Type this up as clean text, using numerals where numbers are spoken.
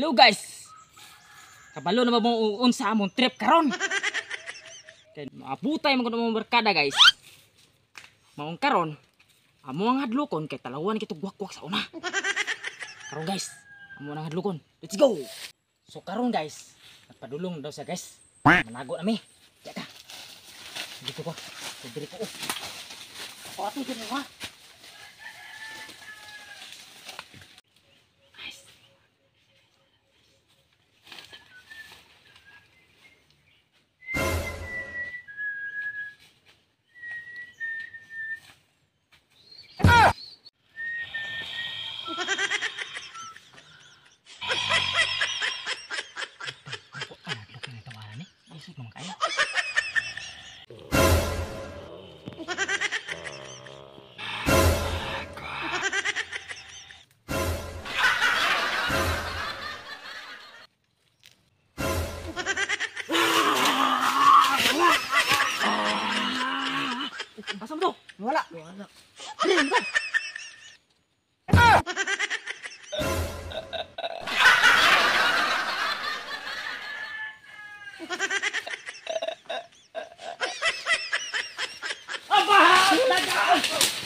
Hello guys. Kabalo na ba mo unsa among trip karon? Kay maabutay man kuno mong barkada guys. Maong karon amo ang hadlokon kay talawan kitog wakwak sa una. Karon guys, amo ang hadlokon. Let's go. So karon guys, nagpadulong daw siya guys. Manago na mi. Diya ka. Dito ko. Diri ko. Ako ato diri ha. Guys. Asa mo to? Wala. Wala. Dili mo. Aba! Laga!